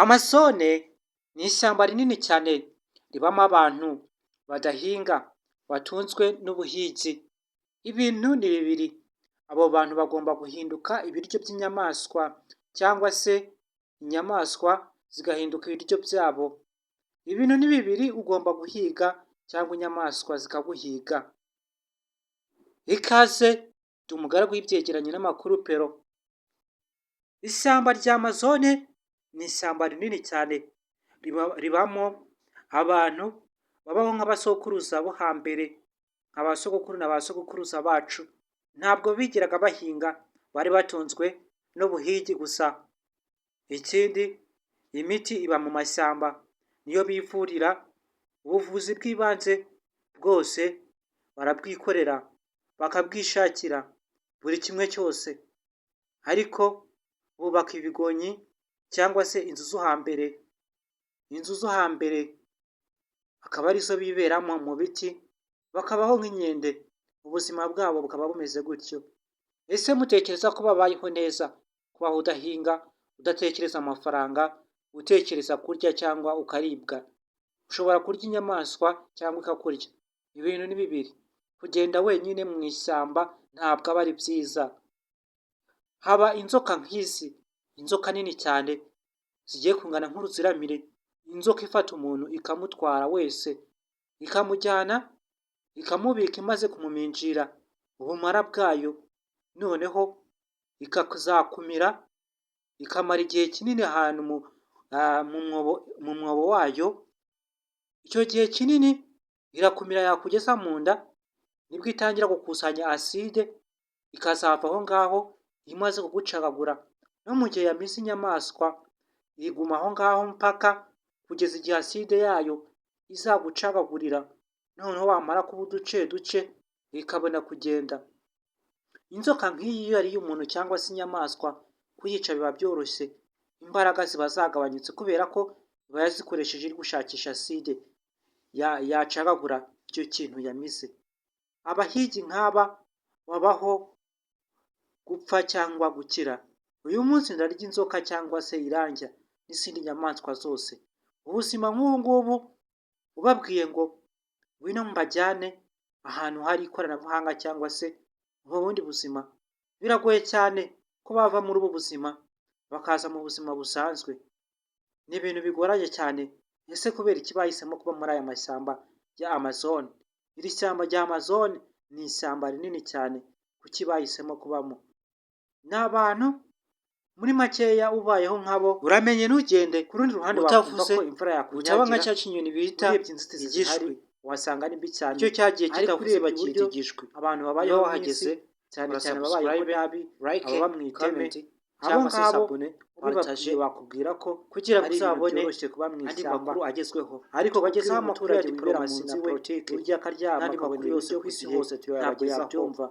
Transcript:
Amazone ni ishyamba rinini cyane ribamo abantu badahinga, batunzwe n'ubuhigi. Ibintu ni bibiri: abo bantu bagomba guhinduka ibiryo by'inyamaswa cyangwa se inyamaswa zigahinduka ibiryo byabo. Ibintu ni bibiri: ugomba guhiga cyangwa inyamaswa zikaguhiga. Ikaze, ndi umugaragu w'ibyegeranyo n'amakuru Pero. Ishyamba rya Amazone ni ishyamba rinini cyane ribamo abantu babaho nk'abasokuruza bo hambere, nka ba sogokuru na ba sogokuruza bacu. Ntabwo bigeraga bahinga, bari batunzwe n'ubuhigi gusa. Ikindi, imiti iba mu mashyamba, niyo bivurira. Ubuvuzi bw'ibanze bwose barabwikorera, bakabwishakira buri kimwe cyose, ariko bubaka ibigonyi cyangwa se inzu zo hambere, inzu zo hambere akaba arizo biberamo mu biti, bakabaho nk'inkende, ubuzima bwabo bukaba bumeze gutyo. Ese mutekereza ko babayeho neza? Kubaho udahinga, udatekereza amafaranga, utekereza kurya cyangwa ukaribwa. Ushobora kurya inyamaswa cyangwa ikakurya. Ibintu ni bibiri. Kugenda wenyine mu ishyamba ntabwo aba ari byiza. Haba inzoka nk'izi, inzoka nini cyane zigiye kungana nk'uruziramire, inzoka ifata umuntu ikamutwara wese, ikamujyana ikamubika imaze kumuminjira ubumara bwayo, noneho ikazakumira, ikamara igihe kinini ahantu mu mwobo wayo. Icyo gihe kinini irakumira, yakugeza mu nda nibwo itangira gukusanya acide, ikazava aho ngaho imaze kugucagagura. No mu gihe yamize inyamaswa, iguma aho ngaho mpaka kugeza igihe acide yayo izagucagagurira, noneho wamara kuba uduce duce ikabona kugenda. Inzoka nk'iyi iyo yariye umuntu cyangwa se inyamaswa, kuyica biba byoroshye, imbaraga ziba zagabanyutse kubera ko iba yazikoresheje iri gushakisha acide yacagagura icyo kintu yamize. Abahigi nk'aba babaho gupfa cyangwa gukira. Uyu munsi ndarya inzoka cyangwa se irandya n'izindi nyamaswa zose. Ubuzima nk'ubu ngubu, ubabwiye ngo ngwino mbajyane ahantu hari ikoranabuhanga cyangwa se mu bundi buzima, biragoye cyane ko bava muri ubu buzima bakaza mu buzima busanzwe. Ni ibintu bigoranye cyane. Ese kubera iki bahisemo kuba muri aya mashyamba ya Amazon? Iri shyamba rya Amazon ni ishyamba rinini cyane, kuki bahisemo kubamo? Ni abantu muri makeya ubayeho nkabo, uramenye ntugende ku rundi ruhande wakumva Utavuze ko imvura utaba nka yakunyagira. cya kinyoni bita Urebye inzitizi igishwi. zihari wasanga ari mbi cyane, Icyo cyagiye ariko kitavuze ureba cyita uburyo igishwi. abantu babayeho Niba mu isi, wahageze, cyane kora cyane ababayeho subscribe, nabi, like, ababa mu iteme, comment abo cyangwa se ngabo s'abonner, ubibabwiye partage bakubwira ko kugira ngo ari ibintu uzabone byoroshye kuba mu andi ishyamba, makuru agezweho. ariko Tubagezaho kubwira amakuru ya umuturage wibera mu diporomasi nzu na iwe, politiki urya akaryama n'andi akabona makuru yose ibiryo ku isi ku gihe, hose ntabwo tuyabagezaho. yabyumva.